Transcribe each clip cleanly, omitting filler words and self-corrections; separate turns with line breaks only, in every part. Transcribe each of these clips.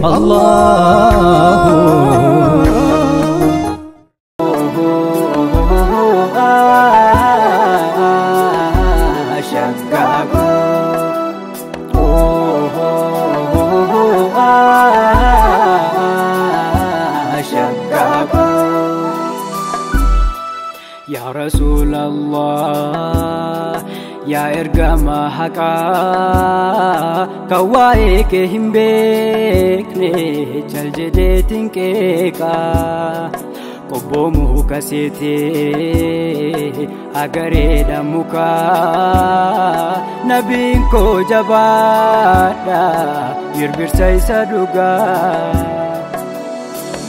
Allahu.
Ya Rasulallah, ya ergama haqaa, kan waa'ee kee hin beekne cal jedheetiin qeeqaa. Qobboo muka seetee agareedha mukaa, nabiin koo jabaadha birbirsa isa dhugaa.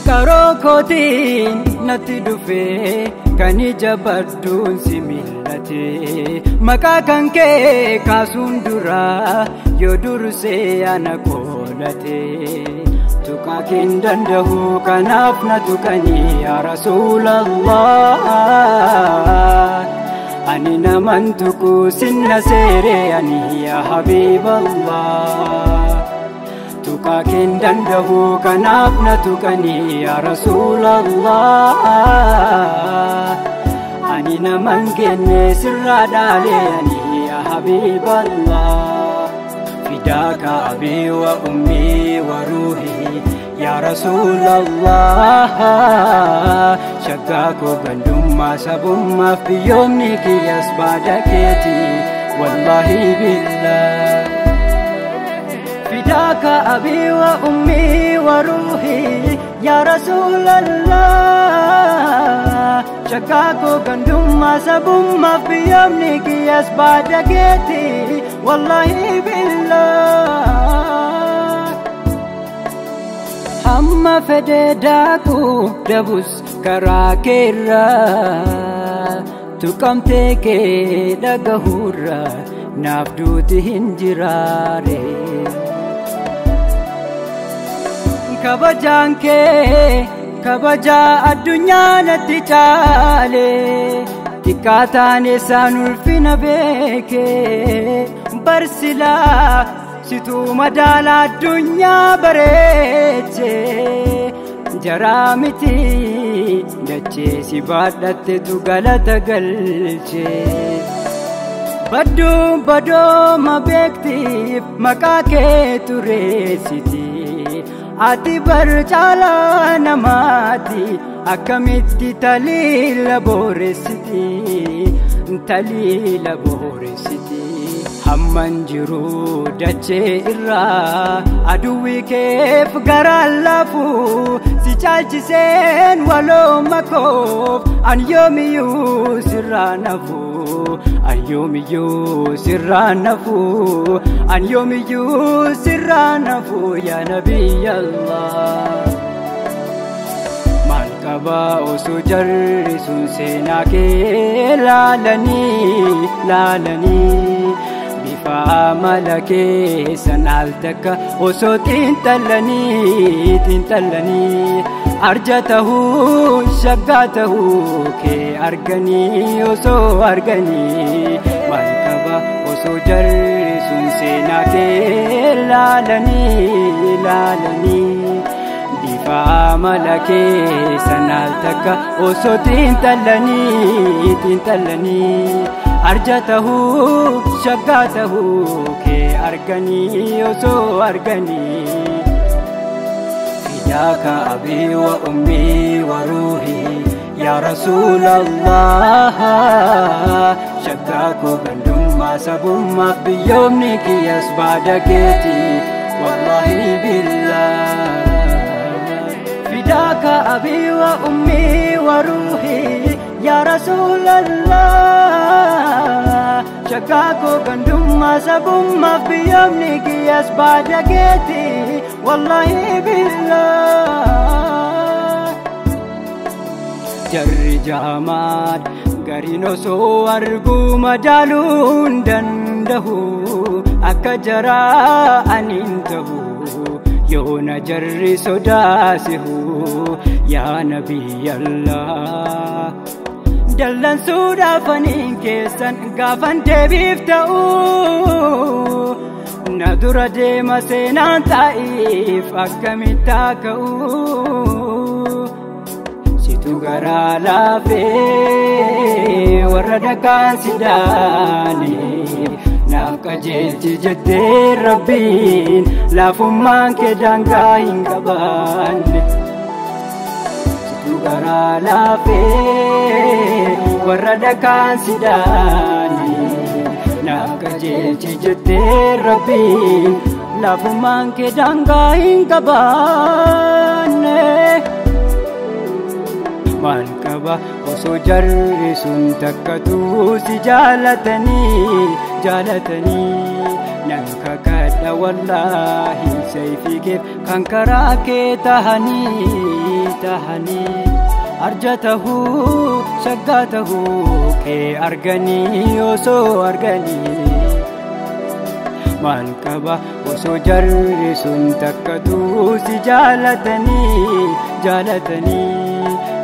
Karoo kootiin natti dhufee kan ija badduun si mil'ate, maqaa kan kee kaasuun dura yoo dursee ana qoodate. Tuqaa hin danda'u kanaaf na tuqanii yaa Rasuulallah. Ani naman tuqu sinna seeree ani yaa Habiiballah. Tuqaa hin danda'u kanaaf na tuqanii yaa Rasuulallah. Ani naman kenne sirraa dhaalee ani yaa Habiiballah. Fidaaka abii wa ummii wa ruuhii yaa Rasuulallah. Shaggaa koo gandummaa sabummaaf biyyoomni kiyyas baada keeti wallaahi billah. Fidaaka abii wa ummii wa ruuhii yaa Rasuulallah. Shaggaa koo gandummaa sabummaaf biyyoomni kiyyas baada keeti wallaahi billah. Hamma fedhe daakuu dabus karaa keerra, tuqamtee kee dhagahuurra naaf duuti hin jiraare. Kabajaan kee kabajaa addunyaa natti caale, xiqqaa taane isaan ulfina beeke. Barsilaa situu madaala addunyaa bareeche, jaraa miti dachee si baadhattetu galata galche. Badduun badooma beektiif maqaa kee tureessiti, ati bar caalaa namaati akkamitti taliila booressiti, taliila booressiti. Hamman jiru dachee irraa aduwwi keef garaan laafu, si caalchiseen walooma koof an yoomiyyuu sirraa nafu, an yoomiyyuu sirraa nafu, an yoomiyyuu sirraa nafu yaa Nabiyyallah. Maal qabaa osoo jarri sun seenaa kee laalanii laalanii, bifa amala keessan al takka osoo xiinxalanii xiinxalanii, arja tahuu shaggaa tahuu kee arganii osoo arganii. Maal qaba osoo jarri sun seenaa kee laalanii laalanii, bifa amala keessan al takka osoo xiinxalanii xiinxalanii, arja tahuu shaggaa tahuu kee arganii osoo arganii. Fidaaka abii wa ummii wa ruuhii yaa Rasuulallah. Shaggaa koo gandummaa sabummaaf biyyoomni kiyyas baada keeti wallaahi billah. Fidaaka abii wa ummii wa ruuhii yaa Rasuulallah. Shaggaa koo gandummaa sabummaaf biyyoomni kiyyas baada keeti wallaahi billah. Jarri jaamaad gariin osoo arguu madaaluun danda'u, akka jaraa aniin ta'u yoona jarri sodaasihu yaa Nabiyyallah. Dallansuudhaaf aniin keessan gaafan deebiif ta'u, Na dura deema seenaan taa'iif akkamitti ka'u situ garaa laafee warra dhakaan si daane naaf qajeelchi jettee Rabbiin laafummaan kee daangaa hin qabaanne. Situ garaa laafee warra dhakaan si daane naaf qajeelchi jettee Rabbiin laafummaan kee daangaa hin qabaanne. Maal qaba osoo jarri sun takkatuu si jaalatanii jaalatanii nan kakadha wallaahi sayfii keef kan karaa kee tahanii tahanii arja tahuu shaggaa tahuu kee arganii osoo arganii. Maal qaba osoo jarri sun takkatuu si jaalatanii jaalatanii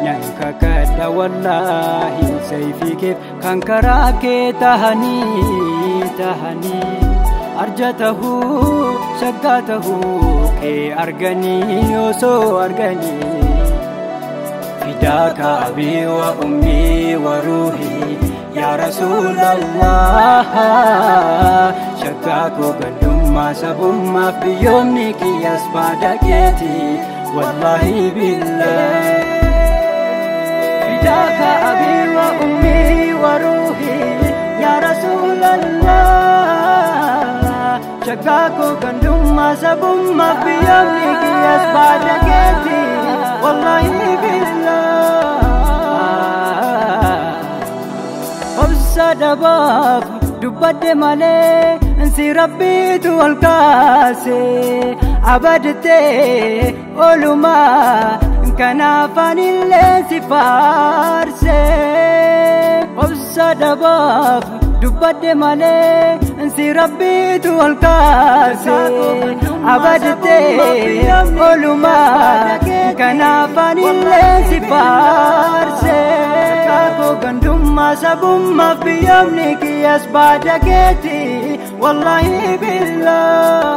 nan kakadha wallaahi sayfii keef kan karaa kee tahanii tahanii arja tahuu shaggaa tahuu kee arganii osoo arganii. Fidaaka abii wa ummii wa ruuhii yaa Rasuulallah shaggaa koo gandummaa sabummaaf biyyoomni kiyyaas baada keeti wallaahi billah. فداك أبي وأمي وروحي يا رسول الله شكاكو كندوما سبوما في يومك يسبع دكتي والله بالله أبسا دباب دبت مالي انسي ربي والكاسي عبدتي أولما kanaafaan illee si faarse obsa dhabaaf dubbadhe malee si Rabbiitu ol kaase abadtee olumaa kanaafaan illee si faarse. Kaakoo gandummaa sabummaaf biyyoomni kiyyaas baada keeti wallaahi billaa.